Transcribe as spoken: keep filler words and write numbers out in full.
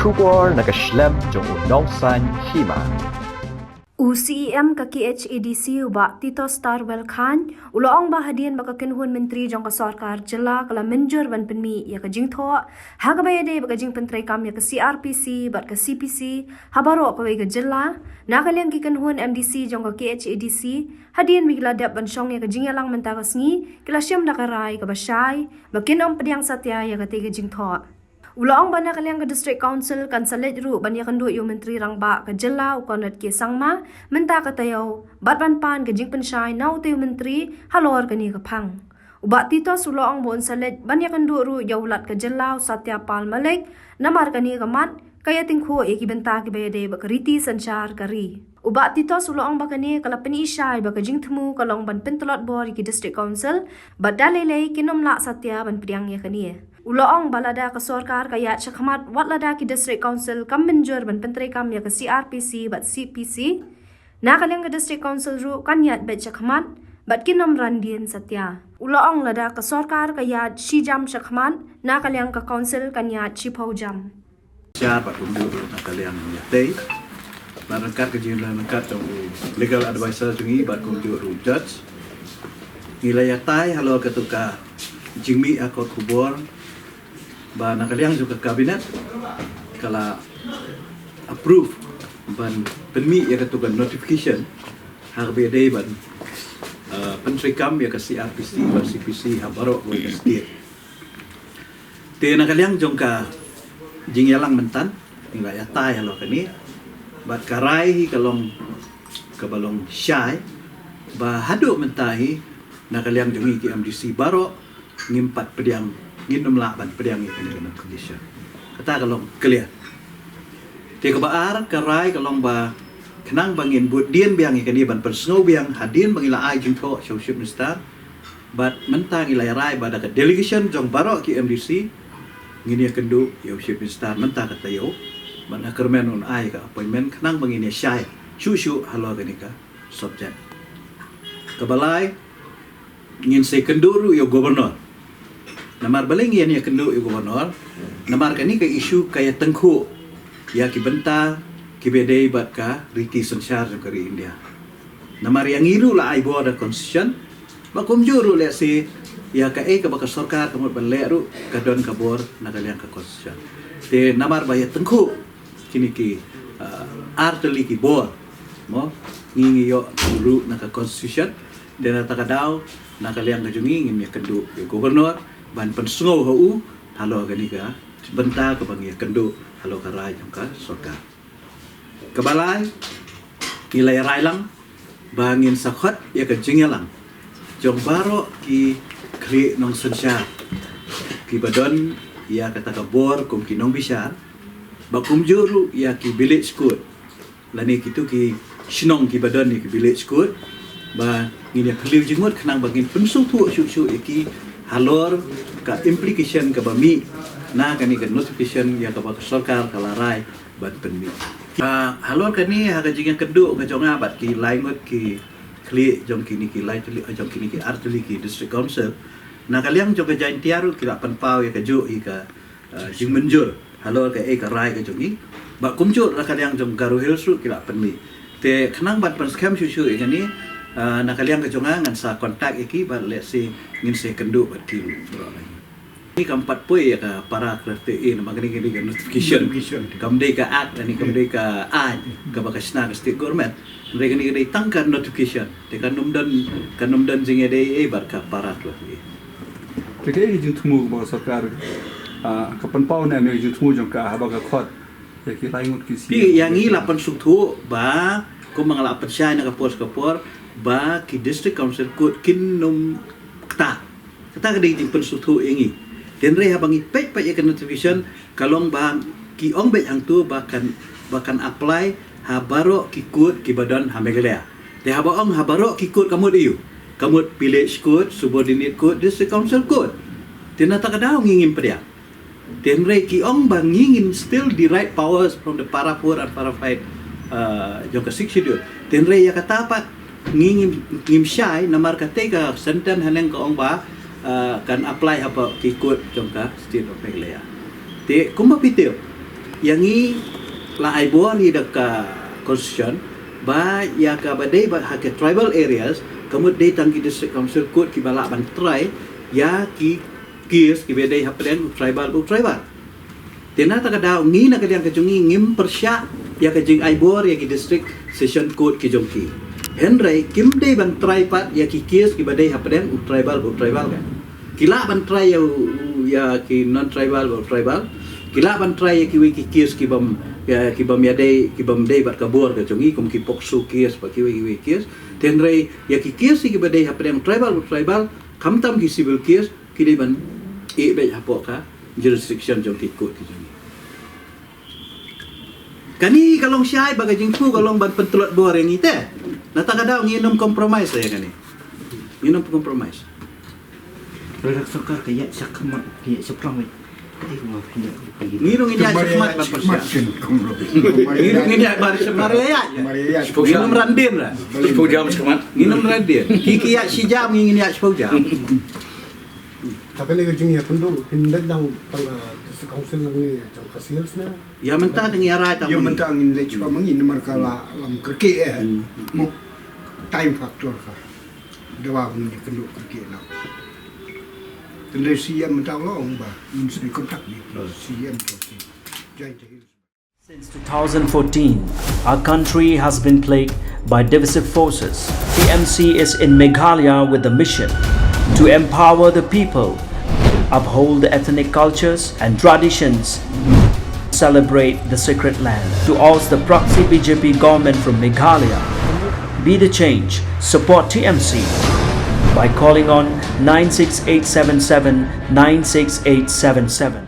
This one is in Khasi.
Khubor na ka shlem jong u Nongsaiñ Hima. U C E M ka K H A D C u Bah Titosstarwell Chyne u la ong ba hadien ba ka kynhun myntri jong ka sorkar jylla ka la mynjur ban pynmih ïa ka jingthoh ha kaba ïadei bad ka jingpyntreikam ïa ka C R P C bad ka C P C ha baroh kawei ka jylla, na ka liang ki kynhun M D C jong ka K H A D C hadien ba ki la dep ban shong ïa ka jingïalang mynta ka sngi, ki la shim da ka rai kaba shai ba kin ym pdiang satia ïa katei ka jingthoh. U la ong ba na ka liang ka District Council kan sa leit ruh ban ïakynduh ïa u Myntri Rangbah ka jylla u Conrad K Sangma mynta ka taïew bad ban pan ka jingpynshai na utei u myntri halor kane ka phang. U Bah Titos u la ong ba un sa leit ban ïakynduh ruh ïa u Lat ka jylla u Satya Pal Malik, namar kane ka mat ka ïatyngkhuh ïa ki bynta kiba ïadei bad ka riti synshar ka ri. U Bah Titos u la ong ba kane ka la pyni shai ba ka jingthmu ka long ban pyntlot bor ïa ki District Council bad da lei lei kin ym lah satia ban pdiang ïa kane. U la ong ba lada ka sorkar ka ïaid shakhmat wat lada ki District Council kam mynjur ban pyntreikam ïa ka C R P C bad C P C, na ka liang ka District Council ruh kan ïaid beit shakhmat bad kin ym ran dien satia. U la ong lada ka sorkar ka ïaid shi jam shakhmat, na ka liang ka Council kan ïaid shiphew jam. Synshar bad kumjuh ruh na ka liang ïatei. Bad ryngkat ka jingryngkat jong u legal advisor jong ngi bad kumjuh ruh judge, ngi la ïatai halor katu ka jingmih ha kot khubor ba na ka liang jong ka Cabinet ka la approve ban pynmih ïa katu ka notification ha kaba ïadei ban, uh, pyntreikam ïa ka C R P C bad C P C ha baroh kawei ka state. Te na ka liang jong ka jingïalang mynta ngi la ïatai halor kane bad ka rai hi ka long kaba long shai ba haduh mynta hi na ka liang jong ngi ki M D C baroh ngim pat pdiang, ngin ym lah ban pdiang ïa kane ka notification. Kata ka long clear. Te kaba ar ka rai ka long ba khnang ba ngin bud dien biang ïa kane ban pynsngew biang hadien ba ngi la ai jingthoh sha u Chief Minister. Bad mynta ngi la rai ba da ka delegation jong baroh ki M D C ngin ïakynduh ïa u Chief Minister mynta ka taïew. Bad nga kyrmen un ai ka appointment khnang ba ngin ïashai shuh shuh halor kane ka subject. Kaba lai, ngin sa ïakynduh ruh ïa u Governor. Namar balei ngin ïakynduh ïa u Governor? Namar kane ka issue ka ïatyngkhuh ïa ki bynta kiba dei bad ka riti synshar jong ka ri India. Namar ïa ngi ruh la ai bor da constitution, ba kumjuh ruh lehse ïa kaei kaba ka sorkar ka mut ban leh ruh ka don ka bor na ka liang ka constitution. Te namar ba ïatyngkhuh kine ki, uh, artylli ki bor, mo, ngi ngi ïoh ruh na ka constitution. Te na kata ka daw na ka liang ka jong ngi ngin ïakynduh ïa u Governor ban pynsngew ha u halor kane ka bynta kaba ngi ïakynduh halor ka rai jong ka sorkar. Kaba lai, ngi la rai lang ba ngin sa khot ïa ka jingïalang jong baroh ki khlieh nongsynshar kiba don ïa kata ka bor kum ki nongbishar, ba kumjuh ruh ïa ki village court lane kitu ki shnong kiba don ïa ki village court, ba ngin ïa phylliew jingmut khnang ba ngin pynsngewthuh shuh shuh ïa ki halor ka implication kaba mih na kane ka notification ïa kaba ka sorkar ka la rai ban pynmih. Ah, halor kane ha ka jingïakynduh ka jong nga bad ki lai ngut ki khlieh jong kine ki lai tylli, jong kine ki artylli ki District Council, na ka liang jong ka Jaintia ruh ki la pynpaw ïa kajuh hi ka, ah, jingmynjur halor kaei ka rai ka jong ngi. Bad kumjuh na ka liang jong Garo Hills ruh ki la pynmih. Te khnang ban pynskhem shuh shuh ïa kane, ah, na ka liang ka jong nga ngan sa contact ïa ki bad lehse ngin sa ïakynduh bad ki ruh. Ngi kam pat poi ïa ka paragraph te, eh, namar kane ka dei ka notification. Notification. Kam dei ka act, ani kam dei ka aiñ kaba ka shna ka state government. Hynrei kane ka dei tang ka notification. Te kan ym don, kan ym don jingïadei ei bad ka paragraph, eh. Te kaei ka jingthmu kaba ka sorkar, ah, ka pynpaw ne em ïa ka jingthmu jong ka haba ka khot ïa ki lai ngut ki shnong? Te ïa ngi la pynsngewthuh ba kumba nga la pynshai na ka por sha ka por ba ki District Council Court kin ym ktah. Kata ka dei ka jingpynsngewthuh ïa ngi. Te hynrei haba ngi peit peit ïa ka notification ka long ba ki ong beit hangto ba kan, ba kan apply ha baroh ki court kiba don ha Meghalaya. Te haba ong ha baroh ki court ka mut aïu? Ka mut village court, subordinate court, District Council court. Te na kata ka daw ngi ngim pdiang. Te hynrei ki ong ba ngi ngin still derive powers from the para four and para five, uh, jong ka Sixth Schedule. Te hynrei ïa kata pat ngi ngim, ngim shai namar katei ka sentence haneng ka ong ba, uh, kan apply ha baroh ki court jong ka State of Meghalaya. Te kumba phi tip, Ïa ngi la ai bor ïa da ka constitution ba ïa ka ba dei ba ha ka tribal areas, ka mut dei tang ki district council code ki ba lah ban trai ïa ki case ki ba dei hapdeng u tribal bad u tribal. Te na ta ka daw ngi na ka liang ka jong ngi ngim pyrshah ïa ka jingai bor ïa ki district session code ki jong ki. Hynrei kim dei ban trai pat ïa ki case ki ba dei hapdeng u tribal bad u tribal ka. Ki lah ban trai ïa u, u, ïa ki non tribal bad u tribal. Ki lah ban trai ïa kiwei ki case ki bym, ïa ki bym ïa dei, ki bym dei bad ka bor ka jong ngi kum ki POCSO case bad kiwei kiwei case. Te hynrei ïa ki case ki ba dei hapdeng tribal bad tribal, khamtam ki civil case, ki dei ban ïeh beit hapoh ka jurisdiction jong ki court ki jong ngi. Kane ka long shai ba ka jingpynbor ka long ban pyntlot bor ïa ngi te. Na ta ka daw ngin ym compromise ïa kane. Ngin ym compromise. Berak sokar ka ïa shakmat, ka ïa shaprang wei. Ka dei kumno ka ïa. Ngi ruh ngin ïa shakmat ban pyrshah. Ngi ruh ngin ïa bar shakmat ïa. Ngin ym randin ra. Shiphew jam shakmat. Ngin ym randin. Ki ki ïa shi jam, ngi ngin ïa shiphew jam. Ta kane ka jingïakynduh, phin leit lang tang ka District Council lang ne jong ka sales ne. Ïa mynta dang ïa rai tang. Ïa mynta ngin leit shuwa ma ngi namar ka la lam kyrkieh eh. Mo time factor ka. Dawa ba ngin ïakynduh kyrkieh lang. Tynrai C M mynta la ong ba ngin sa contact ni. C M to si. Jaintia Hills. Since two thousand fourteen, our country has been plagued by divisive forces. T M C is in Meghalaya with the mission to empower the people, uphold the ethnic cultures and traditions, celebrate the sacred land. To oust the proxy B J P government from Meghalaya, be the change, support T M C by calling on nine six eight seven seven nine six eight seven seven.